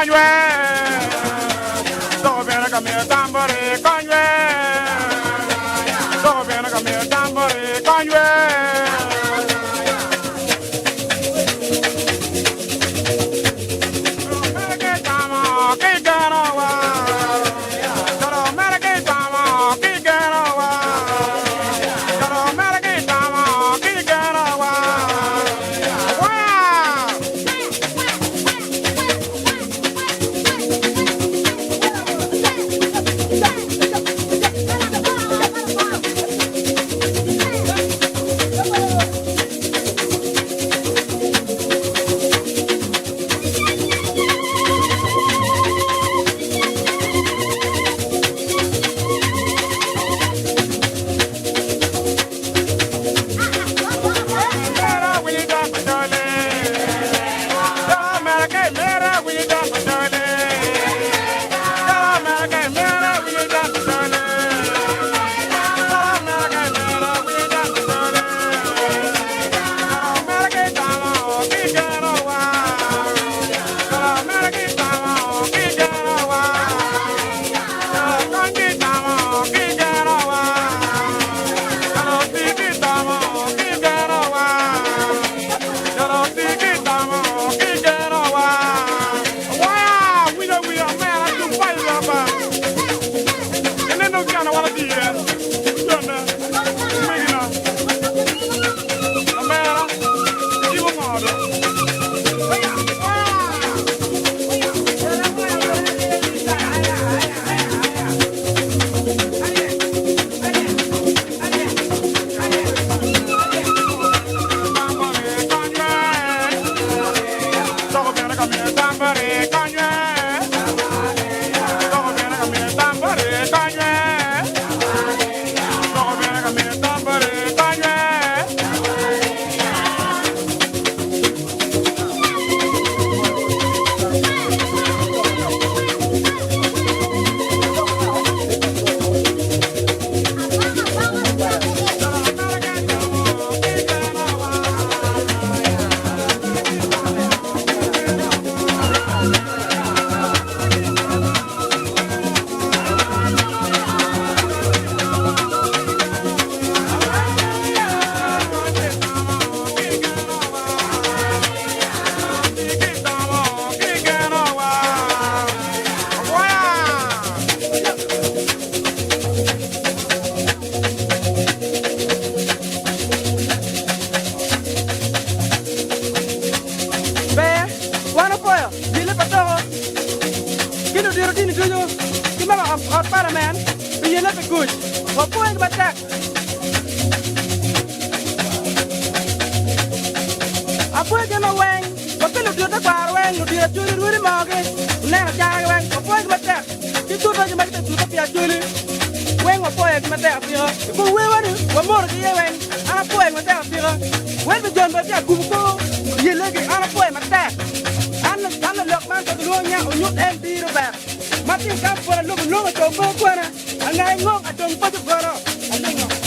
konywe. Dok obino ka miyo tam boti konywe. Dok obino ka miyo tam boti konywe. Mere ki tamo ki genowa. Jolo mere ki tamo ki genowa. Jolo mere ki tamo ki genowa. Wow! Ber, wan opwoyo yelle pa toko ki ludito dini ducu ki ma ot palamen pi yelle pi kuc. Wapwoyogi matek. Apwoyo gin ma weng, wa ki ludito tekwaro weng, ludito acholi, rwodi mogi, luneno cargi weng, wapwoyogi matek ki tutegi ma gitye ka tute pi acholi weng wapwoyogi matek atika. I kom werwa ni wamotogi iye weng, an apwoyogi matek atika. Wel pi jon bene tye ka kubo kor yellegi, an apwoyo matek. An an lalok man pe gilwongo nya onyut en biro ber. Ma tye ka pwod alubo nongo co pe kwena, angayi ngok adong paco gono, alingo.